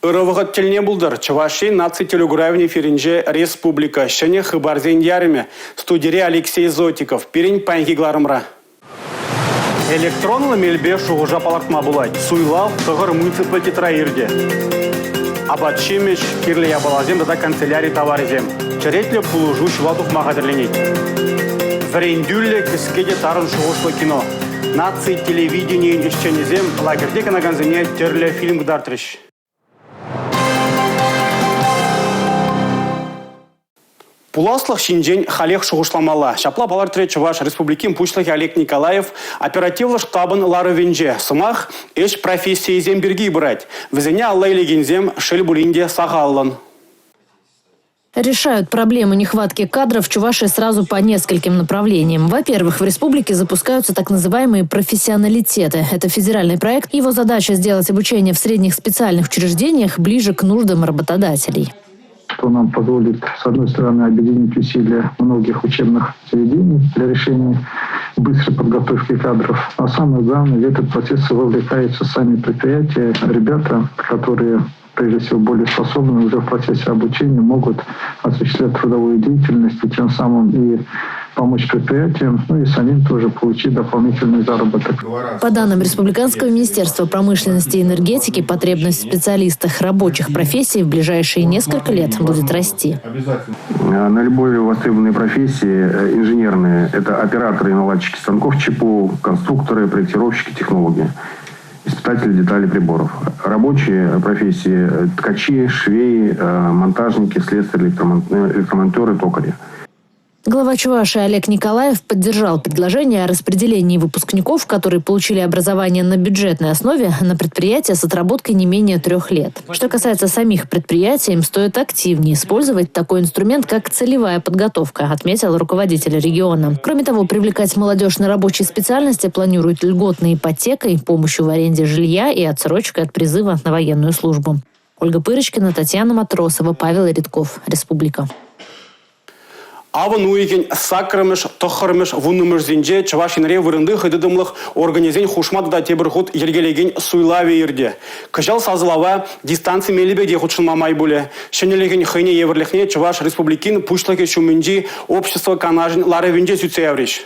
Ырӑ вӑхӑт тӗлне пултӑр. Чӑваш Ен наци телекуравӗн эфирӗнче «Республика. Ҫӗнӗ хыпарсен ярӑмӗ». Студире Алексей Зотиков. Пирӗн паянхи кӑларӑмра. Электронлӑ мелпе шухӑша палӑртма пулать. Суйлав тӑхӑр муниципалитетра иртӗ. Апат-ҫимӗҫ, кирлӗ япаласем тата канцеляри таварӗсем. Черетлӗ пулӑшу ҫула тухма хатӗрленет. Вӗрентӳллӗ, кӗске те тарӑн шухӑшлӑ кино. Наци телевиденийӗн ӗҫченӗсем лагерьте канакансене тӗрлӗ фильм кӑтартрӗҫ. Пуласлӑх ҫинчен халех шухӑшламалла. Ҫапла палӑртрӗ Чӑваш Республикин Пуҫлӑхӗ Олег Николаев оперативлӑ штабӑн ларӑвӗнче. Сӑмах ӗҫ профессийӗсем пирки пырать. Вӗсене алла илекенсем, шел пулин те, сахаллӑн. Решают проблему нехватки кадров в Чувашии сразу по нескольким направлениям. Во-первых, в республике запускаются так называемые профессионалитеты. Это федеральный проект. Его задача сделать обучение в средних специальных учреждениях ближе к нуждам работодателей. Что нам позволит, с одной стороны, объединить усилия многих учебных заведений для решения быстрой подготовки кадров. А самое главное, в этот процесс вовлекаются сами предприятия, ребята, которые прежде всего, более способны уже в процессе обучения, могут осуществлять трудовую деятельность и тем самым и помочь предприятиям, ну и самим тоже получить дополнительный заработок. По данным Республиканского министерства промышленности и энергетики, потребность в специалистах рабочих профессий в ближайшие несколько лет будет расти. Наиболее востребованные профессии инженерные – это операторы и наладчики станков ЧПУ, конструкторы, проектировщики, технологи, испытатели деталей приборов. Рабочие профессии – ткачи, швеи, монтажники, слесари, электромонтеры, токари. Глава Чувашии Олег Николаев поддержал предложение о распределении выпускников, которые получили образование на бюджетной основе, на предприятия с отработкой не менее 3 лет. Что касается самих предприятий, им стоит активнее использовать такой инструмент, как целевая подготовка, отметил руководитель региона. Кроме того, привлекать молодежь на рабочие специальности планируют льготной ипотекой, помощью в аренде жилья и отсрочкой от призыва на военную службу. Ольга Пырочкина, Татьяна Матросова, Павел Редков. Республика. Авӑн уйӑхӗн 8-мӗш, 9-мӗш, 10-мӗшӗсенче Чӑваш Енре вырӑнти хӑйтытӑмлӑх органӗсен хушма тата тепӗр хут йӗркелекен суйлавӗ иртӗ. Кӑҫал сасӑлава дистанци мелӗпе те хутшӑнма май пулӗ. Ҫӗнӗлӗхӗн хӑйне евӗрлӗхне Чӑваш Республикин Пуҫлӑхӗ ҫумӗнчи общество канашӗн ларӑвӗнче сӳтсе яврӗҫ.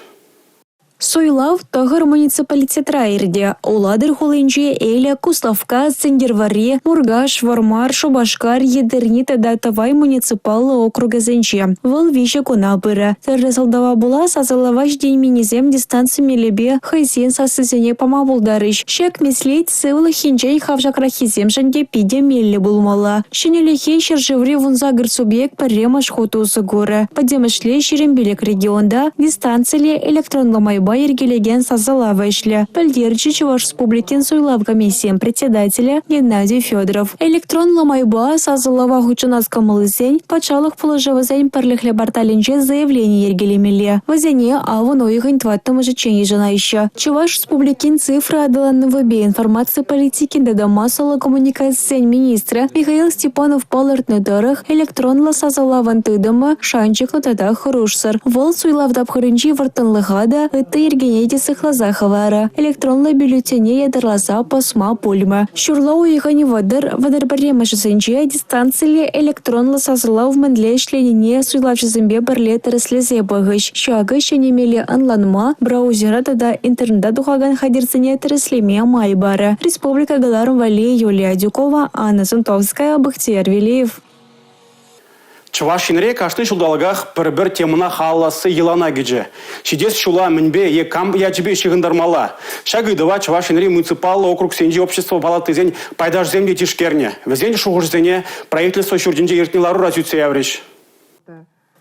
Суйлав тӑхӑр муниципалитетра иртӗ. Улатӑр хулинче, Элӗк, Куславкка, Сӗнтӗрвӑрри, Муркаш, Вӑрмар, Шупашкар, Етӗрне тата Тӑвай муниципаллӑ округӗсенче. Вӑл виҫӗ куна пырӗ. Тӗрлӗ сӑлтава пула сасӑлава ҫитейменнисем дистанци мелӗпе хӑйсен сассисене пама пултарӗҫ. Ҫак меслет сывлӑх енчен хавшакраххисемшӗн те питӗ меллӗ пулмалла. Ҫӗнӗлӗхе ҫӗршыври 18 субъект пӗрремӗш хут усӑ курӗ. Пӗтӗмӗшле 25 регионта дистанциллӗ электронлӑ майпа йӗркелекен сасӑлав ӗҫлӗ, пӗлтерчӗ Чӑваш Республикин суйлав комиссийӗн председателӗ Геннадий Федоров. Электронлӑ майпа сасӑлава хутшӑнас кӑмӑллисен патшалӑх пулӑшӑвӗсен пӗрлӗхлӗ порталӗнче заявлени йӗркелемелле. Вӗсене авӑн уйӑхӗн тӑваттӑмӗшӗччен йышӑнаҫҫӗ. Чӑваш Республикин цифра аталанӑвӗпе информаци политикин тата массӑллӑ коммуникацисен министрӗ Михаил Степанов палӑртнӑ тӑрӑх, электронлӑ сасӑлавӑн тытӑмӗ шанчӑклӑ тата хӑрушсӑр. Вӑл суйлав тапхӑрӗнчи вӑрттӑнлӑха та, ытти йӗркене те сыхласа хӑварӗ. Электронлӑ бюллетене ятарласа пӑсма пулмӗ. Ҫурла уйӑхӗн 30-31-мӗшӗсенче дистанциллӗ электронлӑ сасӑлав мӗнле ӗҫленине суйлавҫӑсемпе пӗрле тӗрӗслесе пӑхӗҫ. Ҫакӑ ҫӗнӗ меле ӑнланма, браузера тата интернета тухакан хатӗрсене тӗрӗслеме май парӗ. Республика кӑларӑм валли Юлия Адюкова, Анна Сунтовская, Бахтияр Велиев. Чӑваш Енре кашни ҫулталӑках пӗр-пӗр темӑна халалласси йӑлана кӗчӗ. Ҫитес ҫула мӗнпе е кам ячӗпе ҫыхӑнтармалла? Ҫак ыйтӑва Чӑваш Енри муниципаллӑ округсенчи общество палатисен пайташӗсем те тишкернӗ. Вӗсен шухӑшӗсене правительство ҫуртӗнче иртнӗ ларура сӳтсе яврӗҫ.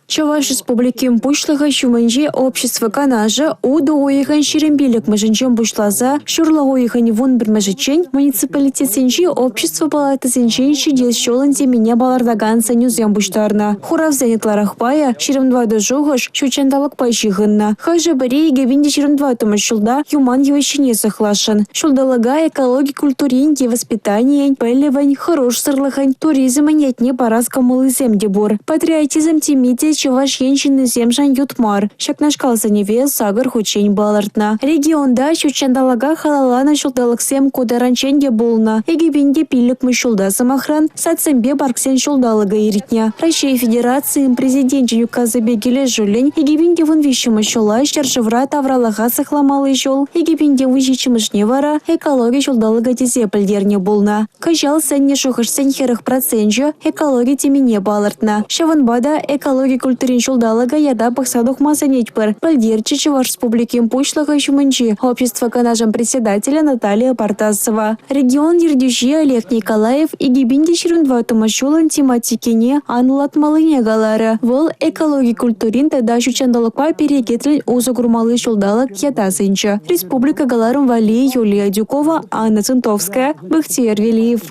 Чӑваш Республикин Пуҫлӑхӗ ҫумӗнчи Общество канашӗ утӑ уйӑхӗн 25-мӗшӗнчен пуҫласа ҫурла уйӑхӗн 11-мӗшӗччен муниципалитетсенчи общество палатисенчен ҫитес ҫулӑн темине палӑртакан сӗнӳсем пуҫтарнӑ. Хуравсен ытларах пайӗ 24 шухӑш ҫут ҫанталӑкпа ҫыхӑннӑ. Хӑшӗ-пӗри 2024-мӗш ҫулта юман йывӑҫҫине сыхласшӑн. Ҫулталӑка экологи культурин те воспитанийӗн, пӗлӗвӗн, хӑрушсӑрлӑхӗн, туризмӗн ятне парас кӑмӑллисем те пур. Патриотизм теми те. Чӑваш Ен ҫыннисемшӗн ют мар. Ҫакнашкал сӗнӗве сакӑр хутчен палӑртнӑ. Регионта ҫут ҫанталӑка халалланӑ ҫулталӑксем ку таранччен те пулнӑ. 2005-мӗш ҫулта, сӑмахран, садсемпе парксен ҫулталӑкӗ иртнӗ. Раҫҫей Федерацийӗн Президенчӗн Указӗпе килӗшӳллӗн 2013-мӗш ҫула ҫӗршывра тавралӑха сыхламалли ҫул, 2017-мӗшне вара экологи ҫулталӑкӗ тесе пӗлтернӗ пулнӑ. Кӑҫал сӗннӗ шухӑшсен 40 проценчӗ экологи темине палӑртнӑ. Ҫавӑнпа та экологи культурин ҫулталӑкӗ ята пӑхса тухма сӗнетпӗр, пӗлтерчӗ Чӑваш Республикин Пуҫлӑхӗ ҫумӗнчи Общество канашӗн председателӗ Наталия Партасова. Регион ертӳҫи Олег Николаев 2024-мӗш ҫулӑн тематикине анлӑлатмаллине каларӗ. Вӑл экологи культурин тата ҫут ҫанталӑкпа перекетлӗн усӑ курмалли ҫулталӑк ята сӗнчӗ. Республика кӑларӑм валли Юлия Адюкова, Анна Центовская, Бахтиер Велиев.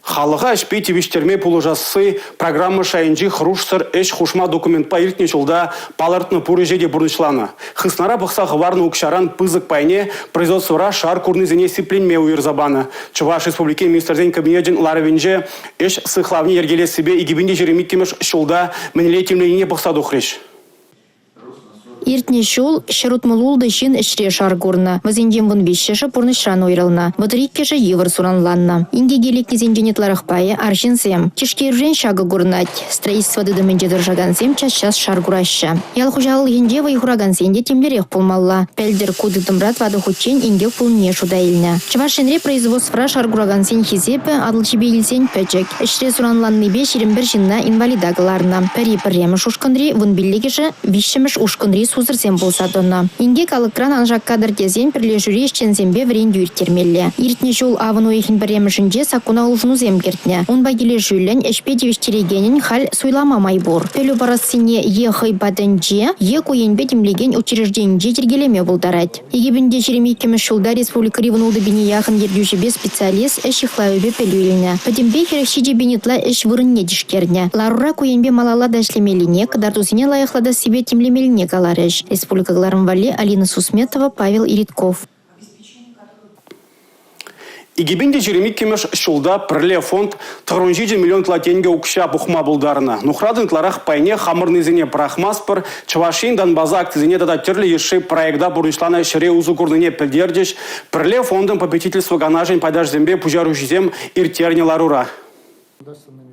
Халӑха ӗҫпе тивӗҫтерме пулӑшасси программа шайӗнчи хӑрушсӑр ӗҫ хушма документпа иртнӗ ҫулта палӑртнӑ пур ӗҫе те пурнӑҫланӑ. Хыснара пӑхса хӑварнӑ укҫаран пысӑк пайне производствӑра шар курнисене сипленме уйӑрса панӑ. Чӑваш Республикин Министрсен Кабинечӗн ларӑвӗнче ӗҫ сыхлавне йӗркелессипе 2022-мӗш ҫулта мӗнле тимленине пӑхса тухрӗҫ. Иртнӗ ҫул 166 ҫын ӗҫре шар курнӑ. Вӗсенчен 13-шӗ пурнӑҫран уйрӑлнӑ, 32-шӗ йывӑр суранланнӑ. Инкеке лекнисенчен ытларах пайӗ – арҫынсем. Тишкерӳрен ҫакӑ курӑнать. Строительство тытӑмӗнче тӑрӑшакансем час-час шар кураҫҫӗ. Ял хуҫалӑхӗнче вӑй хуракансен те тимлӗрех пулмалла. Пӗлтӗр ку тытӑмра тӑватӑ хутчен инкек пулнине шута илнӗ. Чӑваш Енре производствӑра шар куракансен хисепӗ Атӑлҫипе илсен пӗчӗк. Ӗҫре суранланнипе 21 ҫынна инвалида кӑларнӑ. Пӗри пӗрремӗш ушкӑнри, вунпиллӗкӗшӗ виҫҫӗмӗш ушкӑнри сусӑрсем пулса тӑнӑ. Инкек алӑкран ан шаккатӑр тесен пӗрлешӳри ӗҫченсемпе вӗрентӳ ирттермелле. Иртнӗ ҫул авӑн уйӑхӗн пӗрремӗшӗнче саккуна улшӑнусем кӗртнӗ. Унпа килӗшӳллӗн ӗҫпе тивӗҫтерекенӗн халь суйлама май пур. Пӗлӳ парассине е хӑй патӗнче, е ку енпе тимлекен учрежденинче йӗркелеме пултарать. 2022-мӗш ҫулта республикӑри 16 пине яхӑн ертӳҫӗпе специалист ӗҫ ҫыхлавӗпе пӗлӳ илнӗ. Пӗтӗмпе 47 пин ытла ӗҫ вырӑнне тишкернӗ. Ларура ку енпе малалла та ӗҫлемеллине, кӑтартусене лайӑхлатассипе тимлемеллине каларӗҫ. Республика кӑларӑм валли Алина Сусметова, Павел Иритков. 2022-мӗш ҫулта «Пӗрле» фонд 97 миллион ытла тенкӗ укҫа пухма пултарнӑ. Нухратӑн ытларах пайне хамӑрнисене пӑрахмастпӑр, Чӑваш Ен Донбаса акцисене тата тӗрлӗ йышши проекта пурнӑҫланӑ ҫӗре усӑ курнине пӗлтерчӗҫ «Пӗрле» фондӑн попечительство канашӗн пайташӗсемпе пуҫаруҫисем ирттернӗ ларура.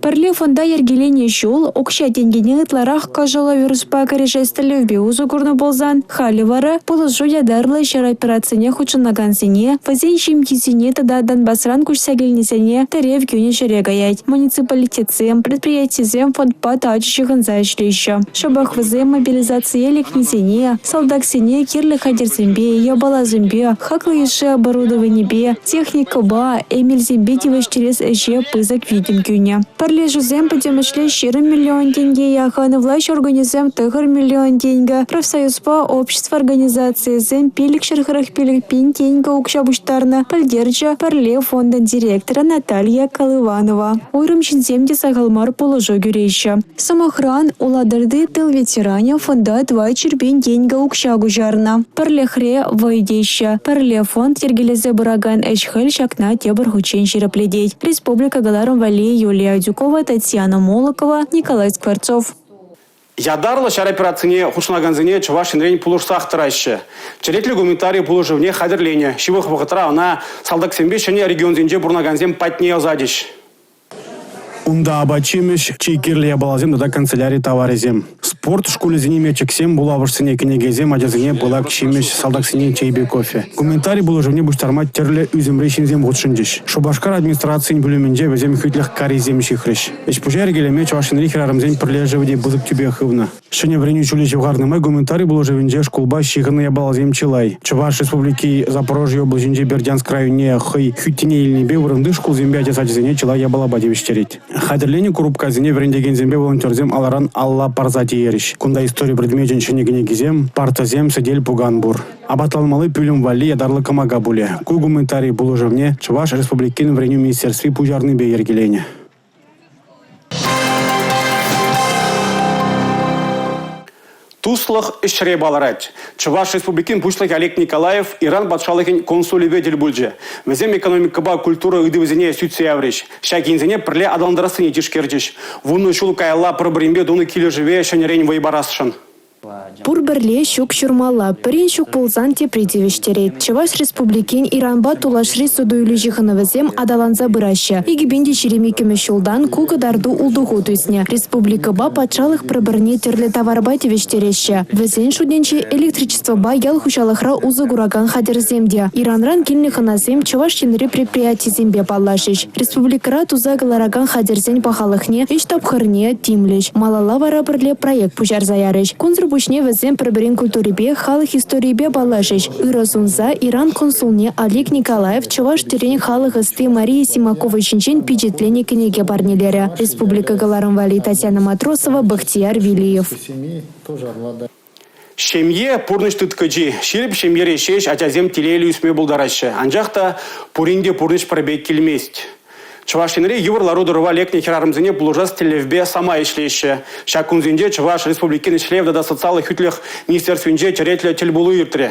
Пӗрле фонда йӗркеленӗ ҫул укҫа-тенкӗне ытларах кӑшӑллӑ вируспа кӗрешес тӗллевпе усӑ курнӑ пулсан, халӗ вара пулӑшу ятарлӑ ҫар операцине хутшӑнакансене, вӗсен ҫемйисене тата Донбасран куҫса килнисене тӗрев кӳнӗ ҫӗре каять. Муниципалитетсем, предприятисем фондпа тачӑ ҫыхӑнса ӗҫлеҫҫӗ. Шӑпах вӗсем мобилизацие лекнисене, салтаксене кирлӗ хатӗрсемпе, япаласемпе, хаклӑ йышши оборудованипе, техникӑпа, эмелсемпе тивӗҫтерес ӗҫе пысӑк витӗм кӳнӗ. Пӗрлешӳсем пӗтӗмӗшле 20 миллион тенке яхӑн, влаҫ органӗсем 9 миллион тенкӗ, профсоюзпа общество организацийӗсем 545 пин тенкӗ укҫа пуҫтарнӑ, пӗлтерчӗ Пӗрле фондӑн директорӗ Наталья Колыванова. Уйрӑм ҫынсем те сахал мар пулӑшу кӳреҫҫӗ. Сӑмахран, Улатӑрти тыл ветеранӗ фонда 400 пин тенкӗ укҫа куҫарнӑ. Пӗрлӗхре вӑй теҫҫӗ. Пӗрле фонд йӗркелесе пыракан ӗҫ-хӗл ҫакна тепӗр хутчен ҫирӗплетет. Республика кӑларӑм валли Юлия Адюкова, Татьяна Молокова, Николай Скворцов. Ятарлӑ ҫар операцине хутшӑнакансене Чӑваш Енрен пулӑшсах тӑраҫҫӗ. Черетлӗ гуманитари пулӑшӑвне хатӗрленӗ. Ҫывӑх вӑхӑтра ӑна салтаксемпе ҫӗнӗ регионсенче пурӑнакансем патне ӑсатӗҫ. Унта апат-ҫимӗҫ, чи кирлӗ япаласем тата канцеляри таварӗсем. Спорт шкулӗсене мечӗксем, вулавӑшсене кӗнекесем, ачасене пылак ҫимӗҫ, салтаксене чейпе кофе. Гуманитари пулӑшӑвне пуҫтарма тӗрлӗ ӳсӗмри ҫынсем хутшӑнчӗҫ. Шупашкар администрацийӗн пӳлӗмӗнче вӗсем хӳтлӗх каррисем ҫыхрӗҫ. Ӗҫ-пуҫа йӗркелеме Чӑваш Енри хӗрарӑмсен пӗрлешӗвӗ те пысӑк тӳпе хывнӑ. Ҫӗнӗ вӗренӳ ҫулӗ ҫывхарнӑ май гуманитари пулӑшӑвӗнче шкулпа ҫыхӑннӑ япаласем чылай. Чӑваш Республики Запорожье облаҫӗнчи Бердянск районне хӑй хӳттине илнипе вырӑнти шкулсемпе ача сачӗсене чылай япалапа тивӗҫтерет. Хатӗрленӗ курупкасене вӗрентекенсемпе волонтерсем алӑран алла парса тиерӗҫ. Кунта истори предмечӗн ҫӗнӗ кӗнекисем, партӑсем, сӗтел-пукан пур. Апатланмалли пӳлӗм валли ятарлӑ кӑмака пулӗ. Ку гуманитари пулӑшӑвне Чӑваш Республикин Вӗренӳ министерстви пуҫарнипе йӗркеленӗ. Туслӑх ӗҫре палӑрать. Чӑваш Республикин Пуҫлӑхӗ Олег Николаев Иран патшалӑхӗн консулӗпе тӗл пулчӗ. Вӗсем экономикӑпа культура ыйтӑвӗсене сӳтсе яврӗҫ. Ҫак енсене пӗрле аталантарассине тишкерчӗҫ. Вунӑ ҫул каялла пӗр-пӗринпе тунӑ килӗшӗве ҫӗнӗрен вӑй парасшӑн. Пур пӗрле ҫук ҫурмалла, пӗрин ҫук пулсан тепри тивӗҫтерет. Чӑваш Республикин Иранпа тулашри суту-илӳ ҫыхӑнӑвӗсем аталанса пыраҫҫӗ. 2022-мӗш ҫултан ку кӑтарту ултӑ хут ӳснӗ. Республикӑпа патшалӑх пӗр-пӗрне тӗрлӗ таварпа тивӗҫтереҫҫӗ. Вӗсен шутӗнче электричествӑпа ял хуҫалӑхра усӑ куракан хатӗрсем те. Иранран килнӗ хӑнасем Чӑваш Енри предприятисемпе паллашӗҫ. Республикӑра туса кӑларакан хатӗрсен пахалӑхне, ӗҫ тапхӑрне тимлӗҫ. Малалла вара пӗрле проект пуҫарса ярӗҫ. Кунсӑр пуҫне вӗсем пӗр-пӗрин культурипе, халӑх историйӗпе паллашӗҫ. Ырӑ сунса Иран консулне Олег Николаев чӑваш тӗррин халӑх ӑсти Мария Симакова ҫинчен пичетленӗ кӗнеке парнелерӗ. Республика кӑларӑм валли Татьяна Матросова, Бахтияр Велиев. Ҫемье – пурнӑҫ тыткӑчи. Ҫирӗп ҫемьере ҫеҫ ачасем телейлӗ ӳсме пултараҫҫӗ. Анчах та пурин те пурнӑҫ пӗр пек килмест. Чӑваш Енре йывӑр лару-тӑрӑва лекнӗ хӗрарӑмсене пулӑшас тӗллевпе самай ӗҫлеҫҫӗ. Ҫак кунсенче Чӑваш Республикин ӗҫлев тата социаллӑ хӳтлӗх министерствинче черетлӗ тӗл пулу иртрӗ.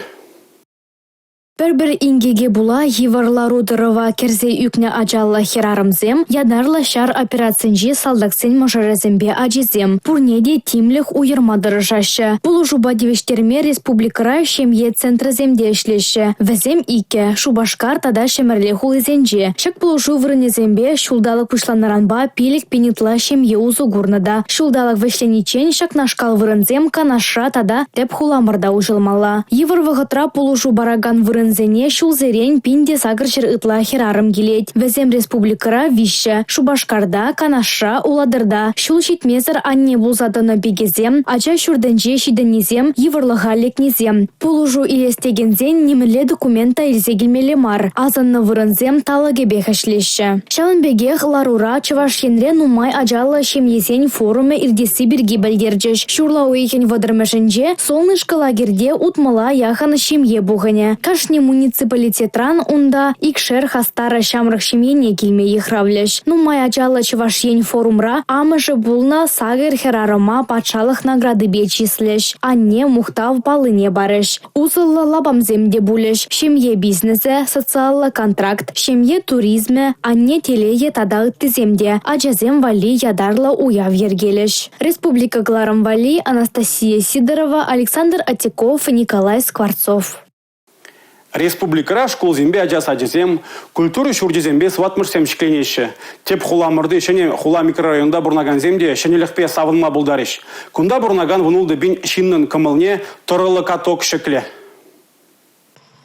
Пӗр-пӗр инкеке пула йывӑр лару-тӑрӑва кӗрсе ӳкнӗ ачаллӑ хӗрарӑмсем, ятарлӑ ҫар операцинчи салтаксен мӑшӑрӗсемпе ачисем пурне те тимлӗх уйӑрма тӑрӑшаҫҫӗ. Пулӑшупа тивӗҫтерме республикӑра ҫемье центрӗсем те ӗҫлеҫҫӗ. Вӗсем иккӗ – Шупашкар тата Ҫӗмӗрле хулисенче. Ҫак пулӑшу вырӑнӗсемпе ҫулталӑк пуҫланнӑранпа 5 000 ытла ҫемье усӑ курнӑ та. Ҫулталӑк вӗҫлениччен ҫакнашкал вырӑнсем Канашра тата тӗп хуламӑрта уҫӑлмалла. Йывӑр вӑхӑтра пулӑшу паракан вырӑнсене ҫулсерен 1800 ытла хӗрарӑм килет. Вӗсем республикӑра виҫҫӗ – Шупашкарта, Канашра, Улатӑрта. Ҫул ҫитмесӗр анне пулса тӑнӑ пикесем, ача ҫуртӗнче ҫитӗннисем, йывӑрлӑха лекнисем. Пулӑшу илес текенсен нимӗнле документ та илсе килмелле мар. Асӑннӑ вырӑнсем талӑкӗпех ӗҫлеҫҫӗ. Ҫавӑн пекех ларура Чӑваш Енре нумай ачаллӑ ҫемьесен форумӗ иртесси пирки пӗлтерчӗҫ. Ҫурла уйӑхӗн 30-мӗшӗнче «Солнышко» лагерьте утмӑла яхӑн ҫемье пухӑнӗ. Кашни муниципалитетран унта икшер хастар ҫамрӑк ҫемьене килме йыхравлӗҫ. Нумай ачаллӑ Чӑваш Ен форумра амӑшӗ пулнӑ сакӑр хӗрарӑма патшалӑх наградипе чыслӗҫ, анне мухтав паллине парӗҫ. Усӑллӑ лапамсем те пулӗҫ. Ҫемье бизнесӗ, социаллӑ контракт, ҫемье туризмӗ, анне телейӗ тата ыттисем те ачасем валли ятарлӑ уяв йӗркелӗҫ. Республика кӑларӑм валли Анастасия Сидорова, Александр Отяков, Николай Скворцов. Республикӑра шкулсемпе ача сачӗсем, культура ҫурчӗсемпе сыватмӑшсем ҫӗкленеҫҫӗ. Тӗп хуламӑрти ҫӗнӗ хула микрорайонта пурӑнакансем те ҫӗнӗлӗхпе савӑнма пултарӗҫ. Кунта пурӑнакан 16 пин ҫыннӑн кӑмӑлне тӑрӑллӑ каток ҫӗклӗ.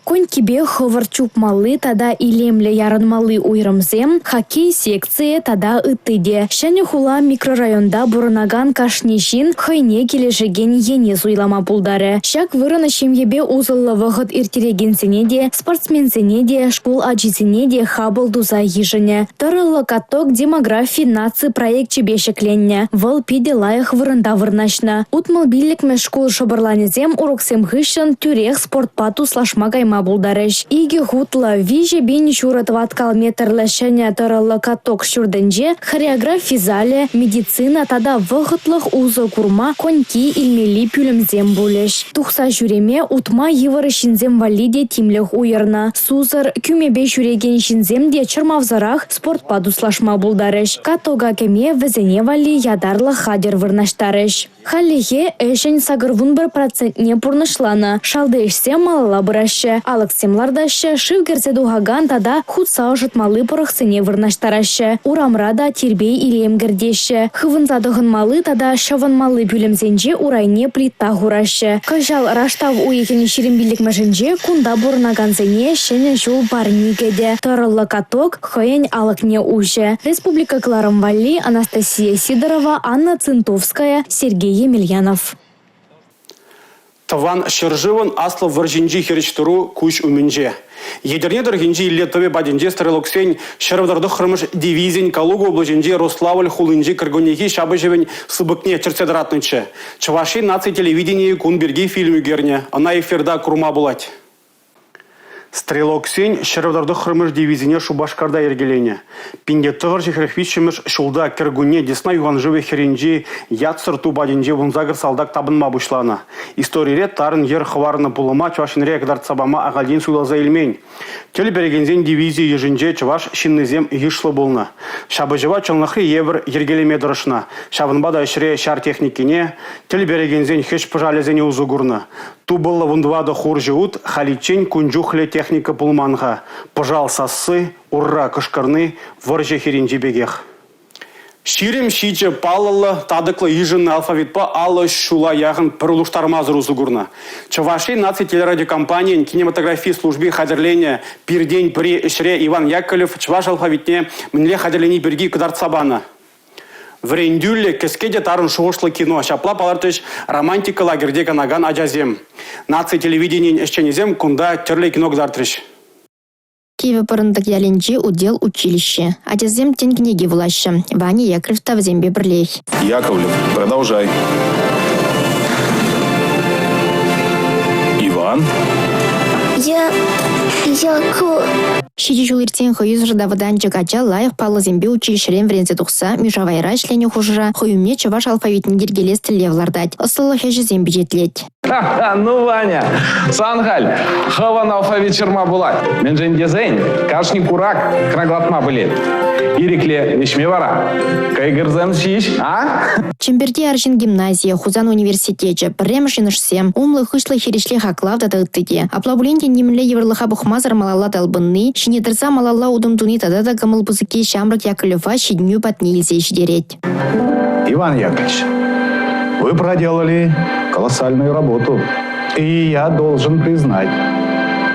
Конькипе хӑвӑрт чупмалли тата илемлӗ ярӑнмалли уйрӑмсем, хоккей секцийӗ тата ытти те. Ҫӗнӗ хула микрорайонта пурӑнакан кашни ҫын хӑйне килӗшекен ене суйлама пултарӗ. Ҫак вырӑн ҫемьепе усӑллӑ вӑхӑт ирттерекенсене те, спортсменсене те, шкул ачисене те хапӑл туса йышӑнӗ. Тӑрӑллӑ каток демографи наци проекчӗпе ҫӗкленнӗ. Вӑл питӗ лайӑх вырӑнта вырнаҫнӑ. 65-мӗш шкул шӑпӑрланӗсем уроксем хыҫҫӑн тӳрех спортпа туслашма кайма пултарӗҫ. Икӗ хутлӑ, 3 пин ҫурӑ тӑваткал метрлӑ ҫӗнӗ тӑрӑллӑ каток ҫуртӗнче хореографи залӗ, медицина тата вӑхӑтлӑх усӑ курма коньки илмелли пӳлӗмсем пулӗҫ. Тухса ҫӳреме, утма йывӑр ҫынсем валли те тимлӗх уйӑрнӑ. Сусӑр, кӳмепе ҫӳрекен ҫынсем те чӑрмавсӑрах спортпа туслашма пултарӗҫ. Катока кӗме вӗсене валли ятарлӑ хатӗр вырнаҫтарӗҫ. Хальлӗхе ӗҫӗн 81 процентне пурнӑҫланӑ. Шалти ӗҫсем малалла пыраҫҫӗ. Алӑксем лартаҫҫӗ, шыв кӗрсе тухакан тата хутса ӑшӑтмалли пӑрӑхсене вырнаҫтараҫҫӗ. Урамра та тирпей-илем кӗртеҫҫӗ. Хывӑнса тӑхӑнмалли тата ҫӑвӑнмалли пӳлӗмсенче урайне плита хураҫҫӗ. Кӑҫал раштав уйӑхӗн 25-мӗшӗнче кунта пурӑнакансене Ҫӗнӗ ҫул парни кӗтӗ. Тӑрӑллӑ каток хӑйӗн алӑкне уҫӗ. Республика кӑларӑм валли Анастасия Сидорова, Анна Цинтовская, Сергей Емельянов. Тӑван ҫӗршывӑн Аслӑ вӑрҫинчи хирӗҫтӑру куҫ умӗнче. Етӗрне тӑрӑхӗнчи Илле тӑвӗ патӗнче стрелоксен 139-мӗш дивизин Калуга облаҫӗнчи Рославль хулинчи кӗркуннехи ҫапӑҫӑвӗн сыпӑкне чӗртсе тӑратнӑччӗ. Чӑваш Ен наци телевиденийӗ кун пирки фильм ӳкернӗ. Ӑна эфирта курма пулать. Стрелоксен 139-мӗш дивизине Шупашкарта йӗркеленӗ. 1943-мӗш ҫулта кӗркунне Десна юханшывӗ хӗрринчи ятсӑр ту патӗнче 18 салтак тапӑнма пуҫланӑ. Историре тарӑн йӗр хӑварнӑ пулӑма Чӑваш Енре кӑтартса пама ахальтен суйласа илмен. Тӗл перекенсен дивизийӗ йышӗнче чӑваш ҫыннисем йышлӑ пулнӑ. Ҫапӑҫӑва чӑнлӑхри евӗр йӗркелеме тӑрӑшнӑ. Ҫавӑнпа та ӗҫре ҫар техникине, тӗл перекенсен хӗҫ-пӑшалӗсене усӑ курнӑ. Тупӑллӑ 14 хурҫӑ ут халиччен кун чухлӗ техника пулман-ха. Пӑшал сасси, «Ура!» кӑшкӑрни вӑрҫӑ хирӗнчи пекех. 27 паллӑллӑ татӑклӑ йышӑннӑ алфавитпа 50 ҫула яхӑн пӗр улӑштармасӑр усӑ курнӑ. Чӑваш Ен наци телерадиокомпанийӗн кинематографи служби хатӗрленӗ «Пиртен пӗри» ӗҫре Иван Яковлев чӑваш алфавитне мӗнле хатӗрлени пирки кӑтартса панӑ. Вӗрентӳллӗ, кӗске те тарӑн шухӑшлӑ кино ҫапла палӑртрӗҫ «Романтика» лагерьте канакан ачасем. Наци телевиденийӗн ӗҫченӗсем кунта тӗрлӗ кино кӑтартрӗҫ. Кивӗ Пӑрӑнтӑк ялӗнчи удел училищи. Ачасем тӗн кӗнеки вулаҫҫӗ. Ваня Яковлев та вӗсемпе пӗрлех. Яковлев, продолжай. Иван? Я... Яко... Ҫичӗ ҫул иртсен хӑюсӑр та вӑтанчӑк ача лайӑх паллӑсемпе училищӗрен вӗренсе тухса мишавайра ӗҫленӗ хушӑра хӑй умне чӑваш алфавитне йӗркелес тӗллев лартать, ӑслӑлӑх ӗҫӗсем пичетлет. Ну, Ваня, сан халь хӑвӑн алфавит ҫырма пулать. Мӗншӗн тесен кашни курак краклатма пӗлет. Ирӗкле вӗҫме вара кӑйкӑрсем ҫеҫ, а? Чӗмпӗрти арҫын гимназийӗ, Хусан университечӗ, пӗрремӗш йӑнӑшсем, умлӑ-хыҫлӑ хирӗҫле хаклав тата ытти те. Апла пулин те нимӗнле йывӑрлӑха пӑхмасӑр малалла талпӑнни, ҫине тӑрса малалла утӑм туни тата та кӑмӑл пысӑкки ҫамрӑк Яковлева ҫитӗнӳ патне илсе ҫитерет. Иван Яковлевич, вы проделали колоссальную работу. И я должен признать,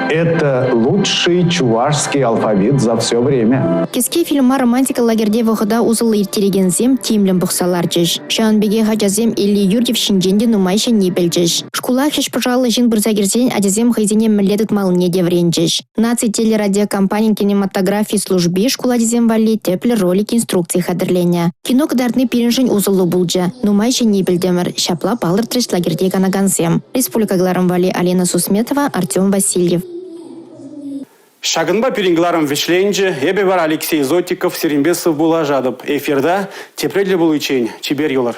это лучший чувашский алфавит за все время. Кӗске фильма романтика лагерьте вӑхӑта усӑллӑ ирттерекенсем тимлӗн пӑхса ларчӗҫ. Ҫавӑн пекех ачасем Илле Юрьев ҫинчен те нумай ҫӗнни пӗлчӗҫ. Шкула хӗҫ-пӑшаллӑ ҫын пырса кӗрсен ачасем хӑйсене мӗнле тытмаллине те вӗренчӗҫ. Наци телерадиокомпанин кинематографи служби шкул ачисем валли тӗплӗ ролик-инструкци хатӗрленӗ. Кино кӑтартни пирӗншӗн усӑллӑ пулчӗ. Нумай ҫӗнни пӗлтӗмӗр, ҫапла палӑртрӗҫ лагерьте канакансем. Республика кӑларӑм валли Алина Сусметова, Артем Васильев. Ҫакӑнпа пирӗн кӑларӑм вӗҫленчӗ. Эпӗ вара Алексей Зотиков сирӗнпе сывпуллашатӑп. Эфирта тепре тӗл пуличчен чипер юлӑр.